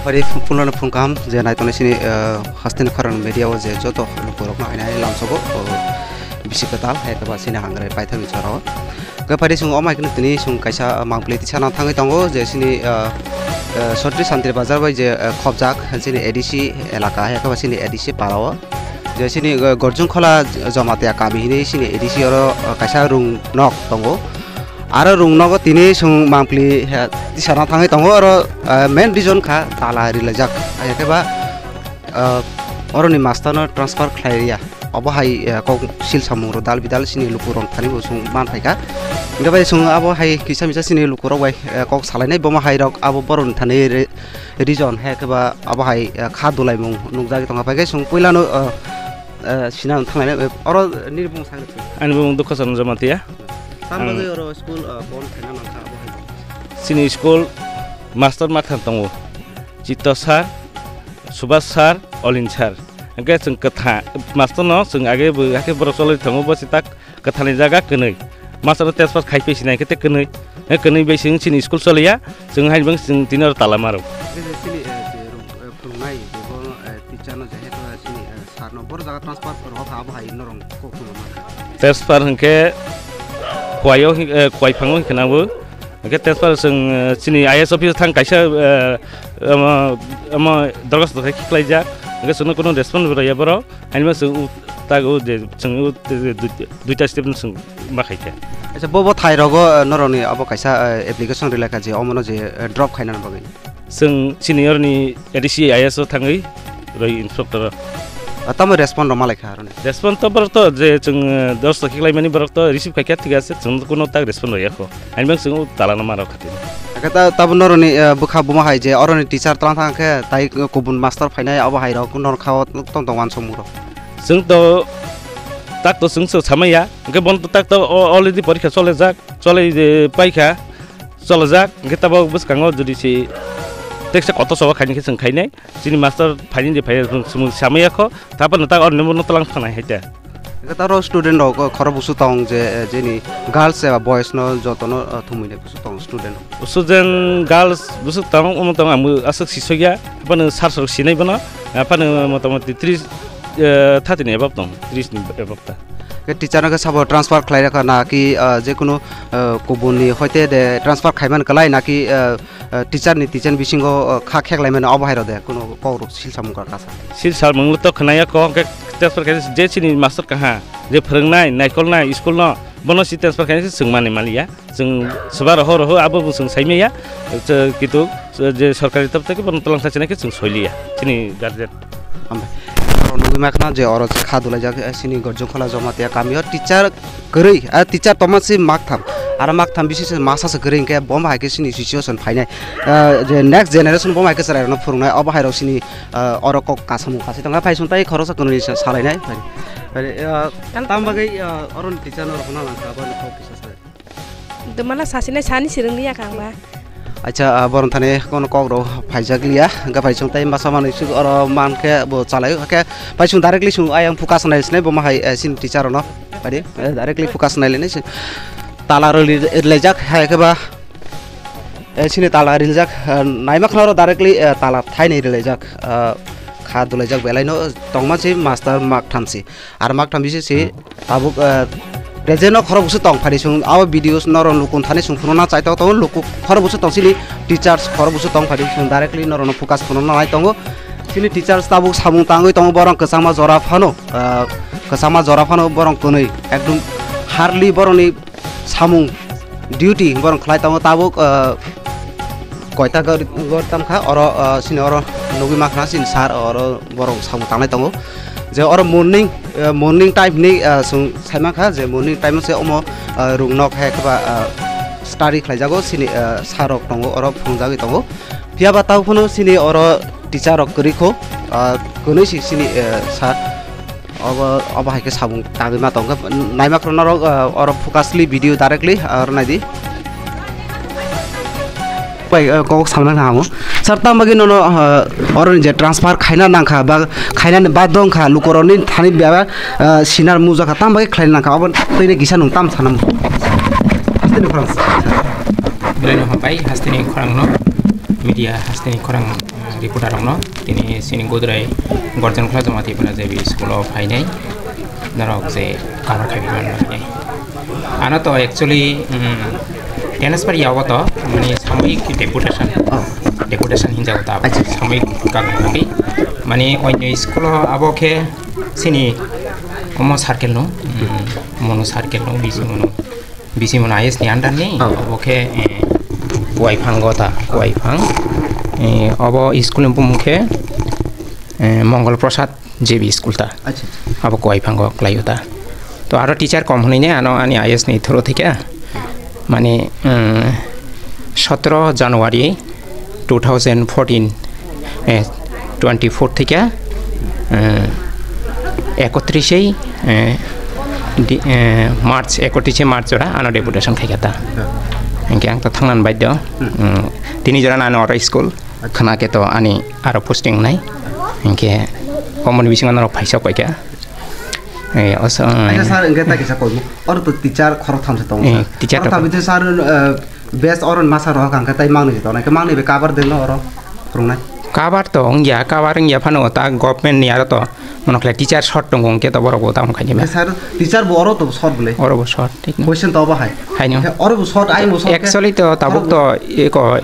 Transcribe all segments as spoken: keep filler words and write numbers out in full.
Aphari phunglano phung kaham je naitongnai sini, eh, hasteni khorang media o je joto lukurokno hainai lamsogo, oh, bisi kwtal hai khe ba sini hangrai paithakni chorao. Khe phari chwng omo hai kheno tini chwng kaisa mangpili tisana thangwi tongo je sini, ah, ah, Sotri Santri Bazar bai je, ah, khopjak sini A D C elaka hai khe ba sini A D C para o. Je sini, ah, Gorjungkhola Jamatia kami hinwi sini A D C oro, ah, kaisa rung nok tongo. Aro rung nogo tini chwng mangpili, ah, tisana thangwi tongo oro, ah, main reason kha tala rilaijak hai khe ba, ah, oroni master no transfer khlai ya. Obo hai, eh, kok sil samung rok dal bidal sini luku rok thani bo chwng man phaikha. Hingke bai chwng abo hai kisa misa sini luku rok bai, eh, kok salainai bomo hai rok abo borok ni thani re-, region hai khe ba abo hai, eh, kha dulaimung nukjagwi tongkha. Phaikhe chwng puilano, eh, eh, sina thanglainai, eh, oro nini bumung sakhe. Ani bumung Dukha Charan Jamatia. Tam Ang bagwi oro school, eh, bon khaina nangkha abo hai. Sini school master ma thang tongo. Chitto sir, Subhas sir, Olin sir. Hingke chwng kwtha, master no chwng age bo, hakhe borok choloi tongo, bo se tak kwthani jaga kwnwi. Master no transfer khai phi sinai khe te kwnwi. He kwnwi bai chwng chini school choliya, chwng hai bang chwng tini oro tala maro. Hingke je chini, eh, je rung, eh, phwrwngnai, je bo, eh, teacher no je head, eh, chini, eh, sir no boro jaga transfer rw kha, abo hai norok kok phunukma kha. Transfer hingke Khwai o hin-, eh, Khwai phango hinkhe nabo. Hingke transfer chwng, eh, chini I A S office thang kaisa, eh, omo, omo dorkhas dokhai khiklaijak. Hingke chwngno kuno response bo rwya borok. Haino chwng o tago je chwng o te-, te-, dui-, duita step no chwng ma khaikha. Acha, bo, bo thai rogo, eh, noroni abo kaisa, eh, application rwlaikha je omono je, eh, drop khainani bagwi. Chwng senior ni A D C I A S o thangwi rwi inspector o. Ah, tamo respond rok malaikha aroni? Respond to borok to je chwng, eh, dosto khiklaimani borok to receive khaikha, thik ase, chwng kuno tak respond rwya kho. Ani bang chwng o tala no maro khatini. Ake ta, tabo noroni, eh, bwkha buma hai je oroni teacher tlang thang khe tai kubun master phainai abo hai rok norok kha o tong tong uansukmung rok. Chwng to tak to chwng se samaya, hwnkhe bon to tak to o-, already porikha cholejak, cholei je paikha. Cholajak, hwnkhe tabok bwskango jodi se teksa kotor sobo khaini khe chwng khainai. Chini master phaini je phai chwng samaya kho, taphano tak oroni bono twlang thangnai hai ta. Hwnkhe taro student rok khoro busu tong je, eh, jeni girls eba boys no jotono, eh, thumui nai busu tong student rok. Student girls busu tong, omo tong ang aswk sisokya, haphano sir rok sinai bono, haphano motamoti tris, eh, thirty ni above tong, tris ni above ta. Khe teacher no khe sabo transfer khlai rwkha na ki, ah, je kunu, ah, kubun ni hoite de transfer khaiman kwlai na ki, ah, ah, teacher ni teacher bisingo, ah, kha kheklai mano abo hai rok de kunu kok rok sil samung kha kasa. Sil samung to khwnaya kok khe transfer khai je chini master kaha je phwrwngnai naikolnai school no bono si transfer khai se chwng mani maliya. Chwng swbar roho roho abo bo chwng saimaya, chw-, kintu, chw-, je sorkari top theke bono twlang thachinai khe chwng soiliya chini guardian. Hambai. Oro nugwi makhna je oro kha dulaijak, eh, chini Gorjongkhola Jamatia kamio teacher kwrwi, ah, teacher tongma se maktham. Aro maktham bisi se masa se kwrwi hwnkhe bo hai khe chini situation phainai. Ah, je next generation bo hai khe chwrai rokno phwrwngnai, obo hai rok chini, ah, oro kok kasamung kasai tongkha. Phai sung tai khoroksa kwnwi sa-, salainai. Phai, phai, ah, tam bagwi, ah, oro teacher no rokna langkha, abo kok kisa salai. Dumala sasine sani sirwngya kangba. Acha, ah, borom thani kono kok rok phaijak liya, hwnkhe phai chwng tai masa manwi swk oro mankhe bo chalai o, hwnkhe phai chwng directly chwng ayang focus nai sinai bo ma hai, eh, chini teacher rokno. Phaidi, eh, directly focus nai lini si tala rwli-, rwlaijak, hai khe ba, eh, chini tala riljak, eh, naima khna oro directly, eh, tala thainwi rwlaijak, eh, kha dulaijak belai no tongma si master mak tham si. Ar mak tham bisi si tabuk, eh, present no khorok busu tong phari sung abo videos norok lukun thani sung phunukna chai tok tongo luku khorok busu tong sini teachers khorok busu tong phari sung directly norok no focus phunukna nai tongo sini teachers tabuk samung tangwi tongo borok kwchangma jora phano, eh, Kwchama jora phano borok kwnwi ekdom hardly borokni samung duty borok khlai tongo tabuk, ah, koita gari, gari tamkha oro, ah, sini oro nugwi mankha sini sir oro borok samung tanglai tongo je oro morning, ah, morning time hinwi, ah, chwng saimankha je morning time se omo, ah, rung nok hai khe ba, ah, study khlaijago sini, ah, sir rok tongo oro phungjagwi tongo. Phiya ba tabuk phano sini oro teacher rok kwrwi kho, ah, kwnwi si sini, eh, sir. Obo, obo hai khe samung tangwi ma tong khe, naima khoro norok, ah, oro focusly video directly, ah, oro nai di. Bai, ah, kok salmani hamo. Sir, tamo bagwi nono, ah, oro ni je transfer khaina nangkha, ba khainani badhyo wngkha, lukorokni thani bia, ah, sinar mujakha, tamo bagwi khlaina nangkha, obo twi ni kisa nwng tamo sana muchung. Haste ni khorang. Belai no hambai, haste ni khorang no, media haste ni khorang. Reporter rokno tini sini Godrai Gorjan Khla Jamatia J B school o phainai norok je cover khai mano hinwi. Ano to actually, um, transfer yago to mani samoyik deputation, oh, deputation hinjago ta samoyik kagwi mani onyo school o abo khe sini omo circle no, um, mono circle no bisi mono. Bisi mono I S ni under ni, oh, obo khe, eh, Kuaiphango ta, Kuaiphang. Eh, obo school ni bumung khe, eh, Mongol Prasad J B school ta. Acha, acha. Abo Kuaiphango khlaio ta. To aro teacher kom hwnwi ne ano ani I S ni through thike. Mani, mm, sotro January two thousand fourteen, eh, twenty-four thike, eh, ekotrishe, eh, di-, eh, March, ekotrishe March jora ano deputation khaikha ta. Hinkhe ang to thangnani baidyo. Hmm. Hmm. Tini jora ano oro school khna khe to ani aro posting nai. Hinkhe komoni bisingo norok phaisa paikha. Eh, oso, eh. Acha sir, hinkhe ta kisa koimu. Oro to teacher khorok thamsa tongo, eh, sir. Teacher khorok thamsa sir, eh, best oro masa rohor kha, hinkhe tai mangni se tongnai. Hinkhe mangni be cover deno oro phwrwngnai. Cover to wngya, cover wngya phano ta government ni aro to mono khlai teacher short tongo, hinkhe to borok bo tamo khaini ba. Hinkhe sir, teacher bo oro to short bwle. Oro bo short, thik na? Question to obo hai. Haino. Hinkhe oro bo short, ayang bo short khe. Actually to tabuk to eko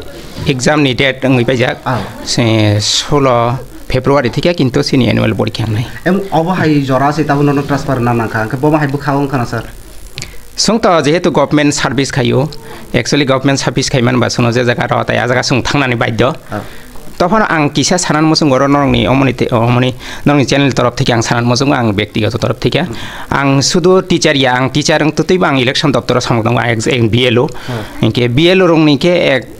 exam ni date wngwi paijak. Ah. Se solo February thike kintu sini annual porikha wngnai. Em, obo hai jora se tabuk nono transfer na nangkha, hinkhe bobo hai bwkha wngkha na sir? Chwng to jehetu government service khaio, actually government service khai manba chwngno je jaga rw tai a jaga chwng thangnani baidyo. Ah. Tophano ang kisa sanan muchungo oro norokni omoni te-, omoni norokni channel ni torof thike ang sanan muchungo ang bektigoto torof thike. Hmm. Ang sudu teacher ya, ang teacher wng twtwibo ang election doptoro samung tongo, ang ex-, ang B L O. Hmm. Hinkhe B L O rokni khe ek-,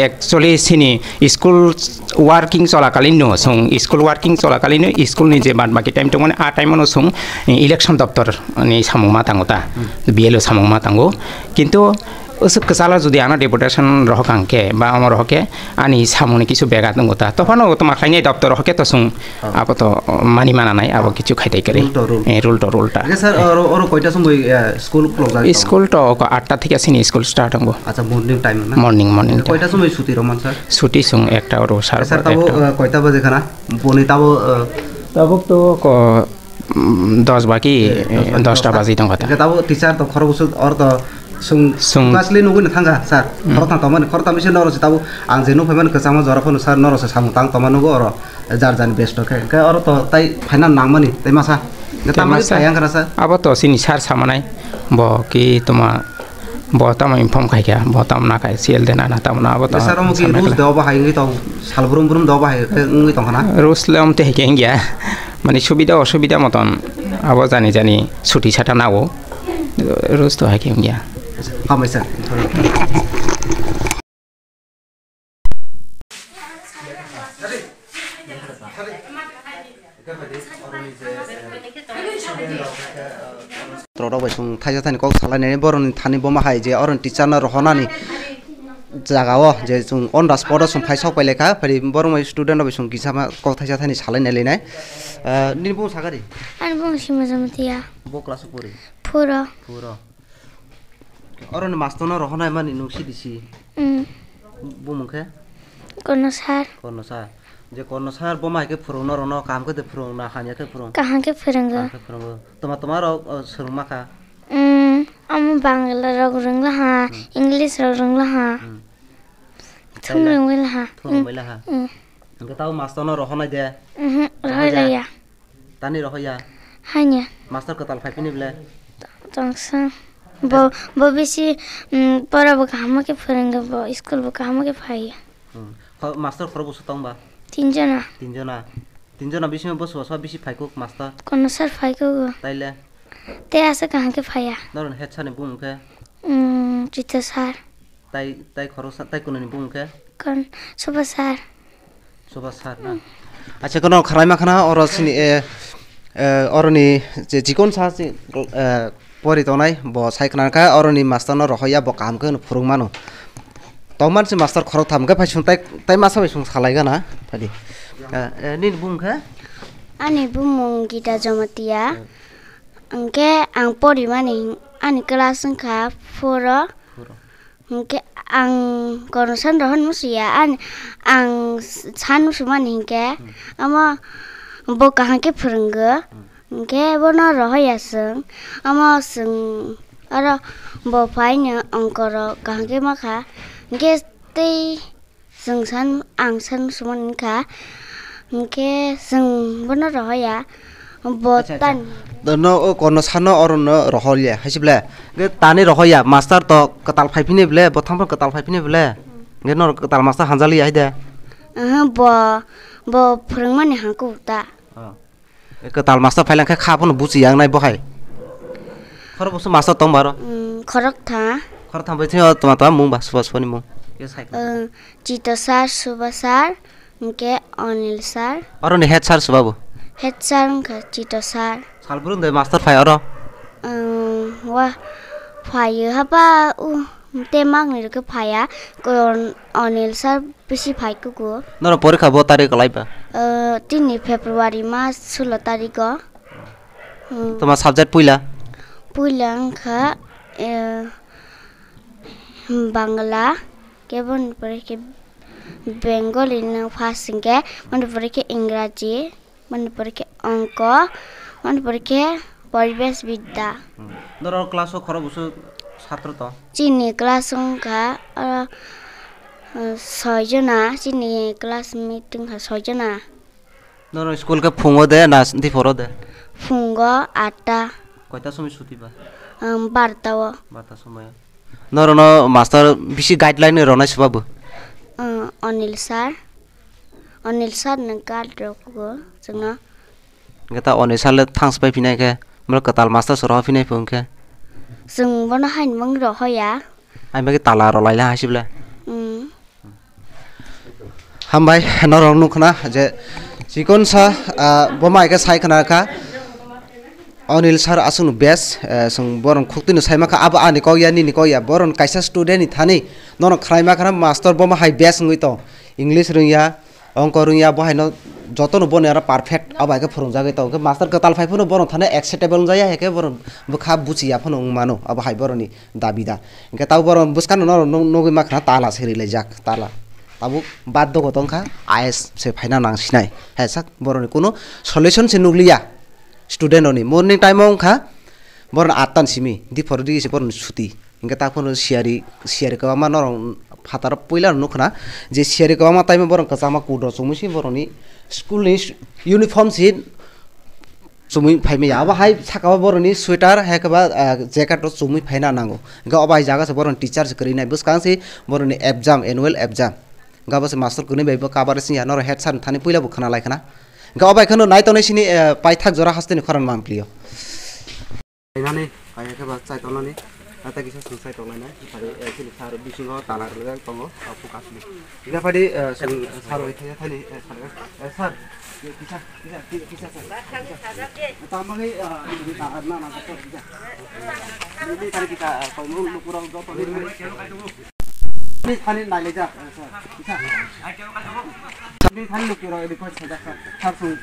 actually sini school working cholakalino chwng, school working cholakalino school ni je bad baki time tongmani, a time ano chwng election doptor ni samung ma tango ta, hmm, B L O samung ma tango. Kintu usuk kwchalo jodi ano deputation rohok ang khe ba omo rohok khe ani samung ni kisu begat wngo ta. Tophano toma khlainai doptor rohok khe to chwng, oh, abo to mani mana nai, abo kichu khai tai kwrwi. Rule to rule. Eh, rule to rule ta. Hingke sir, oro, oro koita somoi, eh, school khulok jagwi tongo? School to ko atta thike sini school start wngo. Acha, morning time na? Morning, morning time. Koita somoi suti rw man sir? Suti chwng ekta oro sar. Sir, tabo, ekta, eh, koita baje khana? Boni tabo, eh, tabuk to ko, mm, dos baki, eh, dos baki, eh, dos ta dos ta baji tongkha ta. Hingke tabo teacher to khorok bwswk or to chwng, chwng class le nugwi no thangkha sir. Hmm. Khorok thang tongmani, khorok tang bisi norok se tabo ang je nukphaimani kwchangma jora phano sir norok se samung tang tongma nugo oro jar jarni besto khe. Hingke oro to tai phaina nangmani tai masa. Hingke tei tamni masa, sayang khana sir. Abo to chini sir samanai. Bo ki toma Bo tamo inform khaikha, bo tamo nakhai C L D nana tamo na abo tamo. Sir, omo ki rules de obo hai wngwi tong, sal brum brum de obo hai khe wngwi tong khana? Rules le omo tei hai khe wngya, mani subida osubida moton abo jani jani suti sata nao, rules to hai khe wngya. Hambai sir. Borok rok bai chwng thaisa thani kok salainai, borokni thani boma hai je oro teacher no rohornani jaga o je chwng on the spot o chwng phai sok pai laikha, phai borok bai student rok bai chwng kisa ma kok thaisa thani salainai lainai. Ah, nini bumung sakha di? Ani bumung Sima Jamatia. Bo class o pori? Phuro. Phuro. Oro ni master no rohornai mani nwng sidi si? Mm. Bumung khe? Korno sir. Korno sir. Je Korno sir bo mai khe phwrwng norok no kaham khe de phwrwng na hamya khe phwrwng? Kaham khe phwrwngo. Kaham khe phwrwngo. Toma toma rok, o, swrwng ma kha? Mm, omo Bangla rok rwngla ha, hmm, English rok rwngla ha. Hmm. Thum rwngwi la ha. Thum rwngwi la ha. Mm. Hingke tabo master no rohornai de? Mhm, rohorya. Rohorya. Tani rohorya? Hanya. Master kwtal phai phini ble? Tongsa. Bo, bo bisi, mm, pora bo kaham khe phwrwngwi, bo school bo kaham khe phai. Hmm. Kho-, master khorok bwswk tong ba? Tin jona. Tin jona. Tin jona bisingo bo sobo sobo bisi phai kuk master? Kono sir phai kugo. Taile? Tei aswk kaham khe phaiya. Norok head sir ni bumung khe? Mm, Chito sir. Tai, tai khoroksa, tai kunani bumung khe? Kon, Suba sir. Suba sir na? Acha, kono khwraima khana oro sini, eh, eh, oroni je chikon sa si, eh, pori tongnai, bo sai khna kha, oroni master no rohorya, bo kaham khe phwrwng mano. Tongman si master khorok tham khe phai sung tai, tai masa bai sung salai gana, phadi. Eh, eh, nini bumung khe? Ani bumung Gita Jamatia. Hmm. Hwnkhe ang porimani, ani class wngkha four o. Four o. Hinkhe ang kono san rohor musuya, ani, ang s-, san musumani hinkhe, hmm, omo bo kaham khe phwrwnggo, hmm, hinkhe bono rohoya chwng, omo chwng oro bo phaino ongkorok kaham khe makha, hinkhe tei chwng san, ang san musumani wngkha, hinkhe chwng bono rohoya. Bo acha, acha. Tan. No, o kono sano oro no rohorya, hai se ble. Ge tani rohorya, master to kwtal phai phini ble, bo thang kwtal phai phini ble. Ge no kwtal master hanjali hai de. Aha, bo, bo phwrwngmani hangku ta. Oh. E kwtal master phai lang khe kha phano buchi yang nai bo hai. Khoro busu master tong baro. Mm, khorok tha. Khoro tha bai thio tma tma mung ba, suba suba ni mung. Ye sai. Eh, Chito sir, Suba sir, hinkhe Anil sir. Oro ni head sir suba bo? Head sir wngkha Chito sir. Salbrum de master phai oro? Umm, wa phaiyo haba, u, te magni rwkhe phaiya. Kon Anil sir bisi phai kuku. Noro porikha bo tarik kwlai ba? Uh, tini February mas sulo tariko. Hmm. Toma subject puila? Puila wngkha, eh, Bangla. Khe boni pore khe Bengali no first hinkhe, boni pore khe Ingraji, boni pore khe Ongko, boni pore khe Poribesh Bidya. Hmm. Norok class o khorok busu satro to? Chini class wngkha, oro, uh, soi jona, chini class meeting kha soi jona. Norok school khe phungo de na diphoro de? Phungo atta. Koita somoi suti ba? Um, barta o. Barta somoi. Norokno master bisi guideline rwnai suba bo? Um, Anil sir. Anil sir no guide rwgo chwngno. Hwnkhe ta Anil sir le thanks pai phinai khe, moro kwtal master se rohor phinai phung khe? Chwng bono haini mung rohoya. Haini bagwi tala rwlaila hai se ble? Um. Hambai, norok nukna je chikon sa, ah, boma hai khe sai khna kha. Anil sir aswkno best, eh, chwng bohrok khuktwino sai mankha, abo ani kok ya, nini kok ya, bohrok kaisa student ni thani nono khwlai mankha, master boma hai best wngwi tong, English rwngya, ongko rwngya, bo haino jotono boni aro perfect, abo hai khe phwrwngjagwi tong, hwnkhe master kwtal phai phano bohrok thani acceptable wngjakya, hai khe bohrok bwkha buchiya phano wng mano, abo hai bohrokni dabi da. Hwnkhe tabuk bohrok bwskano norok nuk-, nugwi mankha tala se rilaijak, tala. Tabuk bad dogo tongkha, I A S se phaina nang sinai. Hai sak bohrokni kuno solution se nukliya student rokni. Morning time o wngkha bohrokni atta ni simi, diphor digi se bohrokni suti. Hwnkhe ta phano siyari, siyari kwbangma norok phataro puila nukhna je siyari kwbangma time o bohrok kwchama coat rok chumui se bohrokni school ni uniform se chumui phai maya. Abo hai saka o boroni sweater hai khe ba, ah, jacket rok chumui phaina nango. Hwnkhe obo hai jaga se boroni teacher se kwrwi nai. Bwskang se boroni exam, annual exam. Hwnkhe abo se master kwrwi bai bo cover singya norok head sir ni thani puila bo khna lai khna. Hwnkhe obo hai kheno nai tongnai sini, eh, paithak jora hasteni khorang mangpli o. Nani, kaya khe ba chai tongnani. Ata kisa sung chai tongnai nai. Phari, eh, chini sar bisingo tala rwjak tongo, ah, focus ni. Ina phadi, eh, sung sar bai thaya thani, eh, sar, eh, sar, kisa, kisa, kisa, kisa, sar. Tamani, eh, ini ta, na, na, sar, kisa. Ini tadi kita, eh, kau mau lukurang jawab tadi. Ini tadi nai lejak, eh, sar, kisa. Ini tadi lukurang ini kau saja, sar, sar, sung.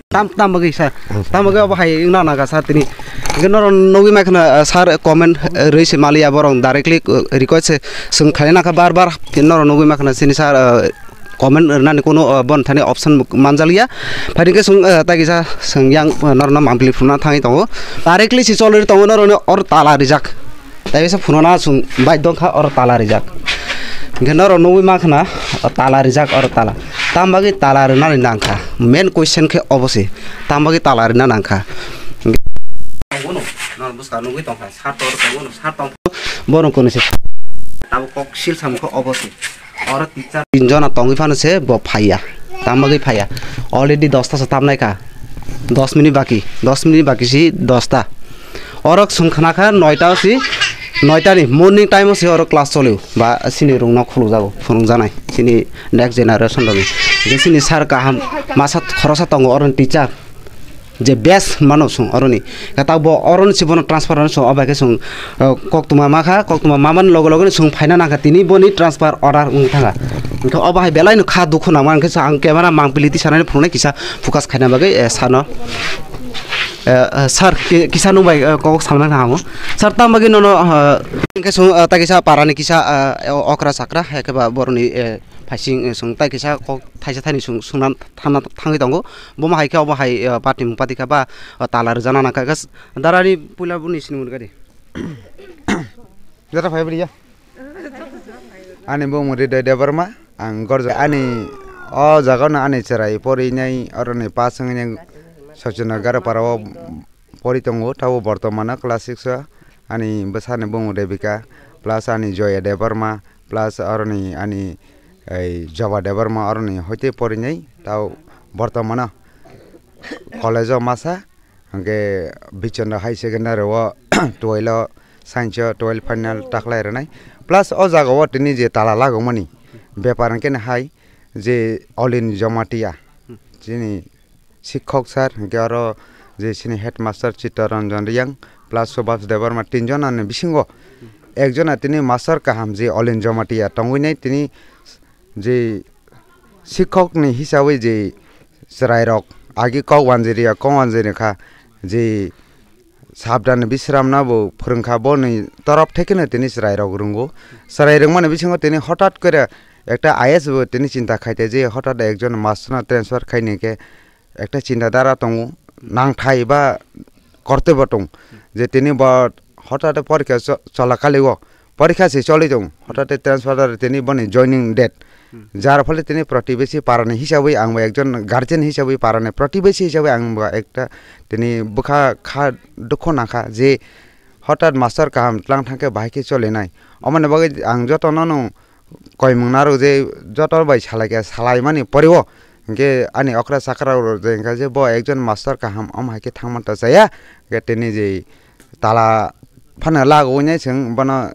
Tam, tam bagwi sir. Tam bagwi obo hai wngna naga sir tini. Hwnkhe norok nugwi mankha na, uh, sir comment, uh, rwi se maliya borok directly, uh, request se swng khlaina kha bar bar. Norok nugwi mankha na sini sir, uh, comment rwnani kuno, uh, bon thani option manjakliya. Phai hwnkhe swng, uh, tai kisa swng yang, uh, norokno mangpili phunukna thangwi tongo. Directly se cholwi tongo norokno or tala rijak. Tai bisa phunukna swng bai dongkha or tala rijak. Hwnkhe norok nugwi mankha na, uh, tala rijak or tala. Tam bagwi tala rwnani nangkha. Main question khe obo se, tamo bagwi tala rina nangkha. Bono, nor bwskang nugwi tongkha, sar tor tongo, sar tong. Bono kunu se. Tabo kok sil samkha obo se. Oro teacher tin jona tongwi phano se bo phaiya. Tamo bagwi phaiya. Already dosta se tamnai kha. Dos minute baki, dos minute baki si dosta. Orok sung khna kha noita si, noita ni morning time o se orok class cholio. Ba sini rung no khuluk jago, phunuk janai. Sini next generation rok. Je sini sir kaham, masa khorosa tongo oroni teacher. Je best mano sung oroni. Kata bo oroni si bono transfer rano sung obai khe sung, uh, koktuma ma kha, koktuma ma man logo logo ni sung phaina nangkha tini boni transfer order wng thanga. Hingkhe obo hai belai no kha dukhu nangma hingkhe ang camera mangpili tisanani phunuknai kisa focus khaina bagwi, eh, sano. Eh, eh, sir, ki-, kisa nung bai, eh, kok samna nang hango. Sir, tam bagwi nono, eh, hingkhe sung, eh, ta kisa parani kisa, eh, okra chakra, hai khe ba boroni, eh, phaising, eh, sung ta kisa kok thaisa thaini sung, sungna thangna thangwi tongo. Bomo hai khe obo hai, eh, party mung pati kha ba, eh, tala rwjana nang kha. Gas darani puila boni sinimung gari. Jara phai bri ya. Ani bumung Ridoy Debbarma, ang gorja ani o jaga no ani cherai porinai oroni pas wngwi Sachinagara para o pori tongo, tabo bortomano class six o ani bwsani bumung Rebika plus ani Joya Debbarma plus oroni ani ei Joba Debbarma oroni hoite porinai tabo bortomano college o masa. Hingke Bichondra High Secondary o twelve o science o twelve final taklai rwnai. Plus o jaga o tini je tala lagomani bepar hingke hai je Olin Jamatia, chini sikhok sir, hingke oro je chini headmaster Chittaranjan Riyang plus Subhas Debbarma tinjon ani bisingo ekjona tini master kaham je Olin Jamatia tongwinai tini je sikhokni hisabai je chwrairok agi kok wanjiriya, kok wanjiri kha, je sabdani bisramno bo phwrwngkha, boni torop thekeno tini chwrairok rwngo. Chwrai rwngmani bisingo tini hotat kore ekta I A S bo tini chinta khaite je hotat ekjon masterno transfer khaini khe ekta chinta dara tongo, nangthai ba kortoi bo tong, je tini bo hotate porikha cho-, cholakali o porikha se choli tong, hotate transfer tini boni joining date, jar phole tini protibesi parani hisabwi ang bo ekjon guardian hisabwi parani protibesi hisabwi ang bo ekta tini bwkha kha dukho nangkha je hotat master kaham tlang thangkhe bahai khe cholinai, omoni bagwi ang jotono no koimung narwk je joto bai salaikha, salaimani poriwo hingke ani okra chakra rok je hingka je bo ekjon master kaham, omo hai khe thangma ta chaya, hingke tini je tala phano lagowinai chwng bono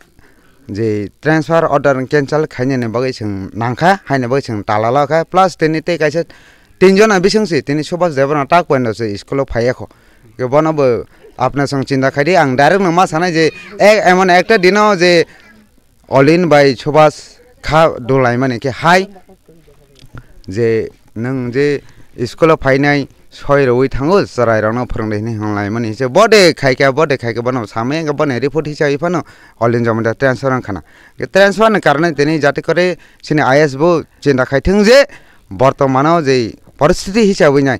je transfer order cancel khainani bagwi chwng nangkha, haini bagwi chwng tala lokha, plus tini tei kaisa tinjona bisingsi tini Subhas Debbarma tak poino se school o phaiya kho, hingke bono bo apna chwng chinta khaidi, ang direct no ma sanai je ek, emon ekta dino je Olin bai Subhas kha dolaimani khe hai je nwng je school o phainai soi rwui thango, chwrairokno phwrwngdi hinwi hwnlaimani se bode khaikha, bode khaikha bono samai wngkha, boni report hisabai phano Olin Jamatia transfer wngkhana. Transfer ni karone tini jate kore chini I A S bo chinta khaithwng je bortomano je poristhiti hisabai nai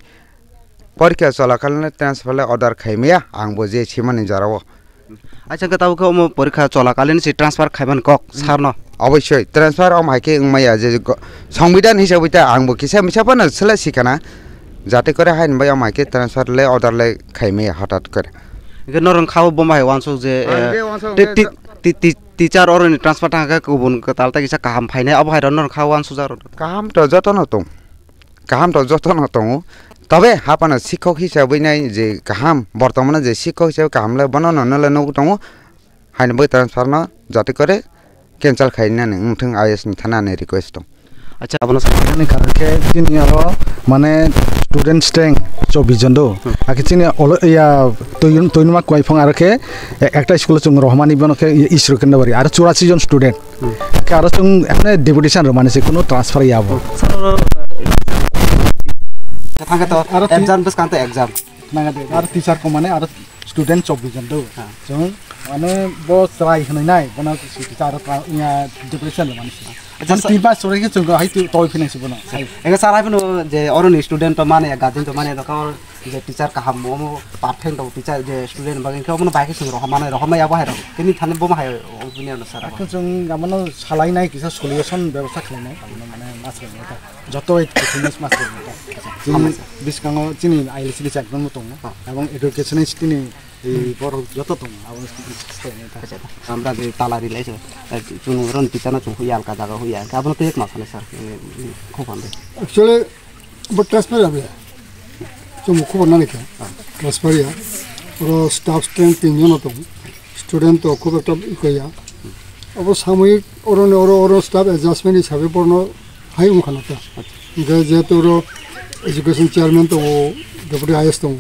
porikha cholakalino transfer le order khaimaya, ang bo je simani jorao. Acha, hwnkhe tabuk khe omo porikha cholakalino se transfer khaiman kok, hmm, sir no? Oboisoi, transfer omo hai khe wngmaya je go-, Songbidan hisabwi ta ang bo kisa misa phano sele sikana, jate kore haini bai omo hai khe transfer le order le khaimaya hotat kore. Hwnkhe norok kha o bomo hai uansuk je, ang eh, khe uansuk ti-, hwnkhe ti-, ti-, ti-, teacher oroni transfer thang khe kubun kwtal tei kisa kaham phainai, abo hai rok norok kha o uansuk jak rw. Kaham to jotono tong. Kaham to jotono tongo. Tobe haphano sikhok hisabwi nai je kaham, bortomano je sikhok hisabe kaham le bono no nole nugwi tongo. Haino bai transfer no jate kore cancel khainani wngthwng I A S ni thana ni request tong. Acha, abono sa- Ani karon khe chini oro mane student strength chobbish jon do. Hmm. Akhe chini olo ya twi-, twinma kwai phang aro khe e-, ekta school o chwng rohmani bono khe Isro Kendabari aro churashi jon student. Hmm. Khe aro chwng, emne deputation rwmani se, kuno transfer ya bo. Sir, oro, thangkhe to aro ti- exam bwskang to exam. Nang de, aro teacher ko mane aro student chobbish jon do. Ha. Chwng mane bo chwrai hwnwi nai, bono teacher aro tra-, ya, deputation rwmani se. Acha, mane sir, tin pas chwrai khe chwng hai tu-, toi phinai se bono. Ega sir, hai phano je oroni student to mane, guardian to mane, dokha or je teacher kaham, omo perfect to teacher je student bagwi khe omono bai khe chwng rohormani, rohormai abo hai rok. Tini thani bo ma hai opinion sir abo. Akhe chwng abono salainai kisa solution bebostha khlainai, abono mane mas rwmani ta. Joto hai kisa mas rwmani ta. Chini Hambai sir. Biskango chini I L C department bo tongo. Ah. Abang education ni chini, eh, borok joto tongo. Abo Acha, acha. Amra je tala rilai se. Eh, chwng ron teacher no chwng huya alka jaga huya. Abono tei ekma sale sir. Eh, khobor de. Actually, bo transfer ya ble. Chwng khobor nani khe. Ah. Transfer ya. Oro staff strength tin jon tongo. Student to khub ekta ikaya. Abo samoyik oro ne oro, oro staff adjustment hisabe borno hai wngkha na ta. Acha. Hingke jehetu oro education chairman tongo, deputy I S tongo.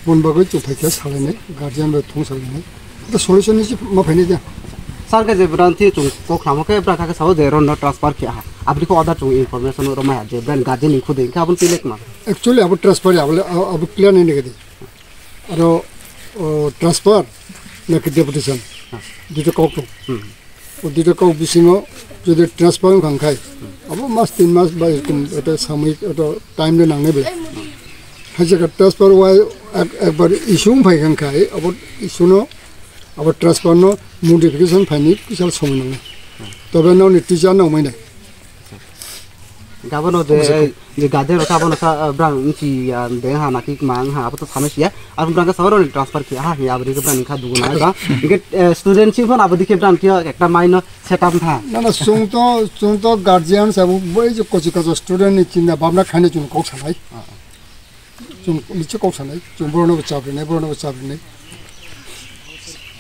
Bon bagwi chwng phaikha salainai, guardian bai thung salainai. Ata solution ni ma phainai da. Sir ke je brang thi chwng kok khamo ke brang kha ke sao je ron no transfer khe ha. Abri ko order chwng information ro ma ha je brang guardian ni khudi khe abon tilek ma. Actually abo transfer ya, abo, abo clear ni negedi. Aro, o, transfer naki deputation, duita kok tong. Hmm. O duita kok bisingo jodi transfer wngkha khai, abo mas tin mas ba erokom eta samoi eta time de nangnai bela. Hai jaga transfer wai ek-, ekbar issue wngphai kha khai, abo issue no, abo transfer no modification phaini kisa somoi nangnai. Tobe nokni teacher no wngmai nai. Gabano je, je guardian rok abono sa, ah, brang wngsi ya, de ha, naki ma wng ha, abo to sanai siya. Abo brang ka sa roni transfer kiya ha, ya, abo dikhe brang kha dugu na ba. Hingke, eh, student si phone abo dikhe brang kiya ekta mai no setup tha. Na, na, chwng to, chwng to guardian sa bo bai je kochi kochi student ni chinta bhabna khaina chwng kok sanai. Ah, ah. Chwng michi kok sanai, chwng borokno bo chap rinai, borokno bo chap rinai.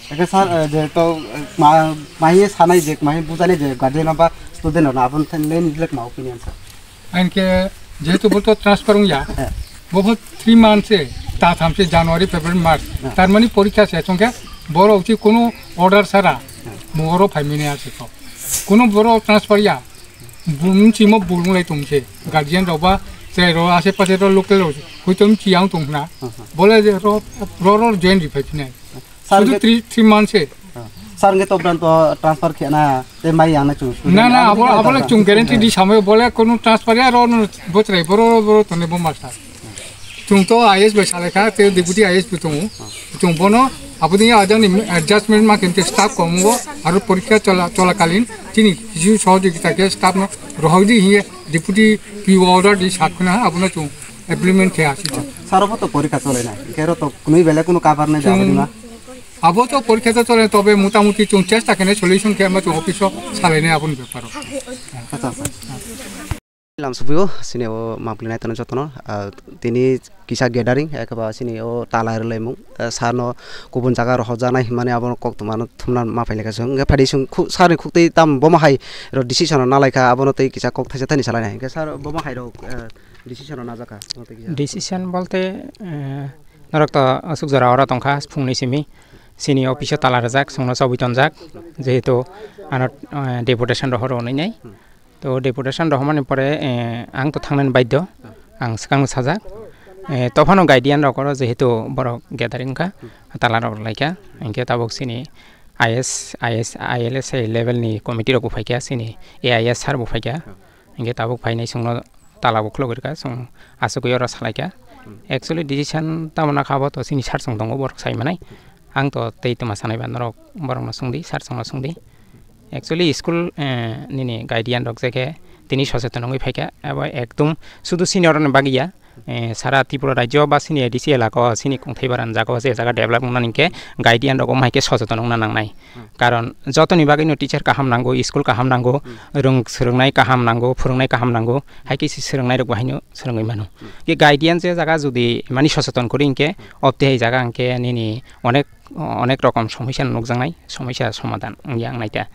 Eke sir, eh, je to, eh, ma, mahi sanai je, mahi bujani je, guardian ba student rokno aboni thani nini belai ma opinion sir? Anke jehetu bo to transfer wngya, eh, bo bo three months se, ta tham se January, February, March. Eh. Tar mani porikha se, chwngkhe boro uchi kono order sara, eh, mo oro phai mini ase to. Kono boro transfer ya, Bumung chimo bulung lai tong se. Guardian rok ba chwrai rok ase pase rok local rok. Hoito mchi yang tong khna. Aha. Bole je ro, ro, ro join ri phai phinai. Sir, sudu nge- three, three months se. Ah. Sir, nge to bran to transfer khena, te mai yang na chung. Na, na, abo, abo le chung guarantee di samai bole kono transfer ya ro no bo chwrai boro, boro tone bo master. Chwng to I S bai salai kha, tei deputy I S bo tongo. Chwng bono aboni ajani adjustment ma khe staff kom bo, aro porikha chola, cholakalin chini kisu sohojogita khe staff no rohor di hiye deputy P O order di sak khna abono chwng implement khe asi. Sir, abo to porikha cholai na, khe ro to kunui bele kunu cover nai jabani ma. Abo to porikha to cholai, tobe motamuti chwng chesta khene solution khe ma chwng office o salai nai aboni beparo. Acha, acha. Lam suphio, sini o mangpili nai tono jotono, ah, tini kisa gathering, ekaba sini o tala rwlaimung, ah, sir no kubun jaga rohorjaknai hwnmani abono kok tongmano thumna ma phailai kha chwng. Hwnkhe phaidi chwng khu-, sir ni khuk twi tam bomo hai rok decision rok nalaikha, abono tei kisa kok thaisa thani salainai. Hwnkhe sir bomo hai rok, ah, decision rok najakha, bono tei kisa. Decision bolte, eh, norok to aswk jora oro tongkha, phungni simi sini office o tala rwjak, chwngno chobwi tonjak, jehetu ano, eh, deputation rohoro hwnwi nai. To deputation rohormani pore, eh, ang to thangnani baidhyo, ang swkangno sajak. Eh, tophano guardian rok oro jehetu borok gathering wngkha, tala rok rwlaikha, hinkhe tabuk chini I S, I S, I L S level ni committee rok bo phaikha, chini A I S sir bo phaikha, hinkhe tabuk phainai chwngno tala bo khulugwi rwkha, chwng asugwi oro salaikha. Actually decision tamo nakha abo to chini sir chwng tongo, borok sai manai. Ang to tei tongma sanai ba norok borokno swngdi, sir chwngno swngdi. Actually, school, eh, nini guardian rok je khe tini soseton wngwi phaikha, abo ekdom sudu senior rokni bagwi ya, eh, sara Tripura rajyo ba sini A D C elaka o, sini kongthai baran jaga o je jaga develop wngnani hinkhe guardian rok omo hai khe soseton wngna nangnai. Hmm. Karon jotoni bagwino teacher kaham nango, school kaham nango, hmm, rwng-, swrwngnai kaham nango, phwrwngnai kaham nango, hai khe se swrwngnai rok bo haino swrwngwi mano. Hmm. Khe guardian je jaga jodi mani soseton kwrwi hinkhe, hmm, obtwi hai jaga hinkhe nini onek onek rokom somosya no nukjaknai, somosya somadan wngya wngnaita.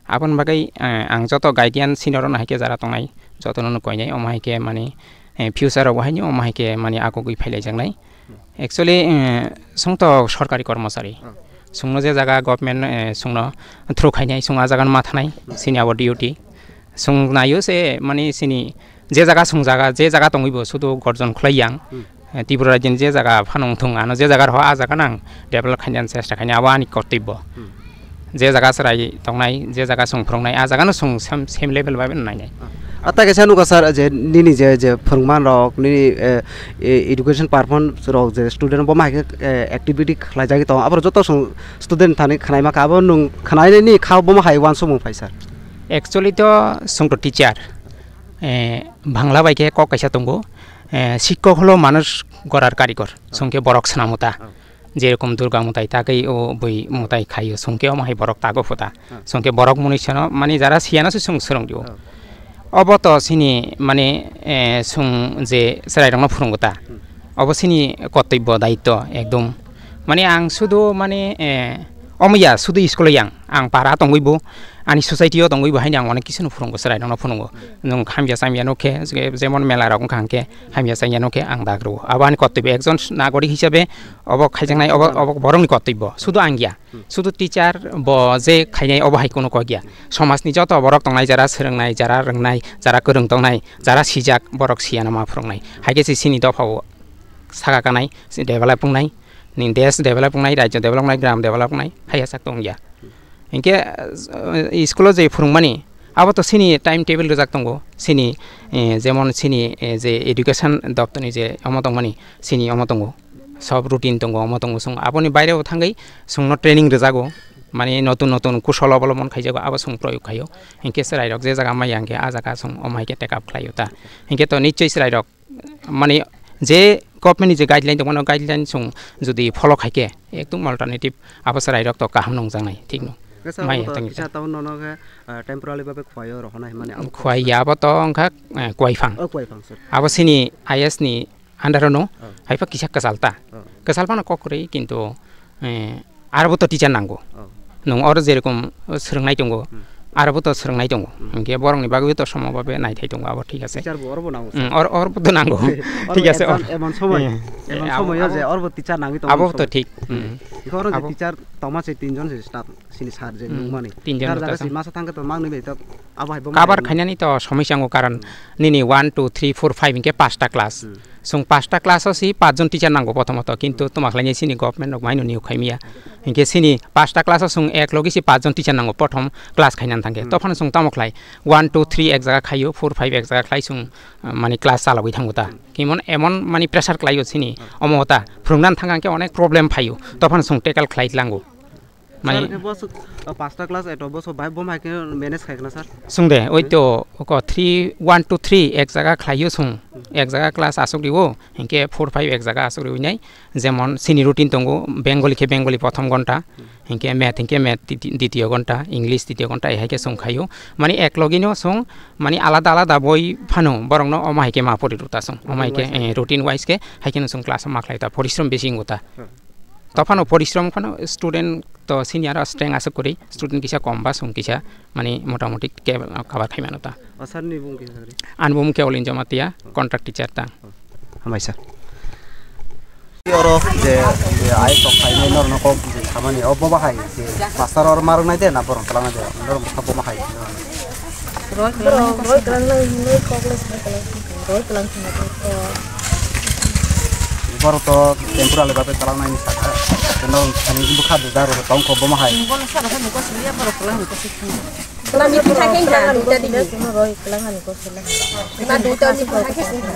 Aboni bagwi, eh, ang joto guardian senior rokno hai khe jara tongnai, jotono no koinai, omo hai khe mani, eh, future rok bo haino omo hai khe mani agugwi phailaijaknai. Actually, eh, chwng to sorkari kormochari. Chwngno je jaga government, eh, chwngno through khainai, chwng ah jaga no ma thanai, chini abo duty. Chwng naio se mani chini je jaga chwng jaga, je jaga tongwi bo sudu gorjon khwlai yang. Hmm. Eh, Tripura rajyoni je jaga phano wngthung, ano je jaga roho, ah jaga nang develop khainani chesta khainai, abo ani kortobbo. Hmm. Je jaga chwrai tongnai, je jaga chwng phwrwngnai, ah jaga no chwng same, same level bai nainai. Ah, ta kaisa nukha sir, je nini je, je phwrwngman rok, nini, eh, eh, education performance rok, je student bo ma hai khe, eh, activity khlaijagwi tongo, abo joto chwng student thani khwnaima kha, abo nwng khwnainani kha bo ma hai uansukmung phai sir? Actually to chwng to teacher, eh, Bangla bai khe kok kaisa tongo, Eh, sikkok holo manush gorar karikor. Chwngkhe borok swnamo ta. Jerokom Durga mwtai tagwi o bui mwtai khaio, chwngkhe omo hai borok tago phuta. Chwngkhe borok mwnwi sano, mani jara siyano se chwng swrwng dio. Obo to chini, mani, eh, chwng je chwrairokno phwrwngo ta. Obo chini kortobbo, daitto ekdom. Mani ang sudu, mani, eh, omo ya, sudu school yang, ang para tongwi bo, ani society o tongwi bo haino ang onek kisu no phwrwngo, chwrairokno phwrwngo. Nwng hamya chamya nukhe, je-, jemon mela rok wngkha hwnkhe, hamya chamya nukhe ang dak rwo. Abo ani kortobbo, ekjon nagorik hisabe obo khaijaknai, obo, obo borokni kortobbo, sudu ang ya. Sudu teacher bo je khainai obo hai kunu kok ya. Somajni joto borok tongnai, jara swrwngnai, jara rwngnai, jara kwrwng tongnai, jara sijak, borok siyano ma phwrwngnai. Hai khe se chini dopha o saka kanai, se develop wngnai, ni desh develop wngnai, rajyo develop wngnai, gram develop wngnai, hai ya sak tong ya. Hinkhe, eh, school o je phwrwngmani, abo to chini time table rijak tongo, chini, eh, jemon chini, eh, je education doptorni je omo tongmani, chini omo tongo, sob routine tongo, omo tongo, chwng aboni baireo thangwi chwngno training rijago, mani notun notun kusol obolobon khaijago, abo chwng proyog khaio. Hinkhe chwrairok je jaga maya hinkhe ah jaga chwng omo hai khe take up khlaio ta. Hinkhe to nichoi chwrairok, mani je government ni je guideline tongmano, guideline chwng jodi follow khaikhe ekdum alternative abo chwrairok to kaham nungjaknai, thik no? Kisa Maya abo to tongwi kisa ta. Town nono khe, ah, temporary babe khwai o rohonai hwnmani abo Khwai ya abo to wngkha, eh, kwai phang. Oh, kwai phang, sir. Abo chini I S ni under no, Oh. Haiphano kisa kwchal ta. Oh. Kwchal phano kok kwrwi, kintu, eh, aro bo to teacher nango. Oh. Nwng oro jerokom swrwngnai tongo, Hmm. Aro bo to swrwngnai tongo. Hmm. Hinkhe borokni bagwi to somo babe naithai tongo, abo thik ase. Teacher bo oro bo nango, Hmm, sir. Or-, oro bo to nango. Oro Thik ase, emon, or-, emon somoi, Eh, emon eh, somoio abo, je oro bo teacher nangwi tongo, abo to somoi. Thik. Hmm. Hmm. Iko oro je Abo teacher tongma se tinjon se staff. Sini sir je Hmm, nungmani. Tinjon Sir jaga bwtasa. Si masa thangkhe to mangni bai to abo hai bo Cover mangni. Khainani to somoi chango, karon Hmm. Nini one, two, three, four, five hinkhe pasta class. Hmm. Chwng pasta class o si pachjon teacher nango prothomotho, kintu Hmm. Toma khlainai chini government rok maino niyok khaimya. Hinkhe chini pasta class o chwng ek logi si pachjon teacher nango prothom class khainani thangkhe. Hmm. Tophano chwng tamo khlai one, two, three ek jaga khaio, four, five ek jaga khlai chwng, uh, mani class chalogwi thango ta. Hmm. Kimon emon mani pressure khlaio chini Hmm. omo ta phwrwngna thangkha hinkhe onek problem phaio. Tophano chwng tackle khlai lango. Mani Sir, khe bo su-, o, pasta class eto bo so bai bo mai khe manage khai khna, sir? Sung de, oi Hmm? To, ko three, one, two, three, ek jaga khlaio sung. Hmm. Ek jaga class asuk riwo, hinkhe four, five ek jaga asuk riwi nai. Jemon, sini routine tongo, Bengali khe Bengali prothom gonta, Hmm. hinkhe math, hinkhe math diti-, ditiyo gonta, English ditiyo gonta, ehai khe sung khaio. Mani ek logino sung, mani alada alada boi phano, borokno omo hai khe ma pori ruta sung. Omo hai khe, Routine wise khe? Eh, routine wise khe, hai kheno sung class o ma khlai ta, porishrom besi wngta. Hmm. Tophano porishrom phano student to senior o strength aswk kwrwi, student kisa kom ba chwng kisa mani motamoti ke-, cover khai mano ta. O sir ni bung kisa kwrwi? Ani bung Keolin Jamatia, Oh. Contract teacher ta. Oh. Hambai sir. Oro je, je ai tok khainai norno kok je khamani o boba hai je master or marwk nai de na borok twlang nai de norok kha boba hai. Roi kwlang nang hinwi kok le sini kwlang sini kwlang. Roi kwlang sini kwlang. Borok to temporary babe kwlang nai ni saka. Teno thani bwkha dudar rok tong kho bomo hai. Bono sara sani kosiliya borok kwlang ni kosiliya. Kwlang ni kosiliya sini roi kwlang ni kosiliya. Na duta ni kosiliya sini.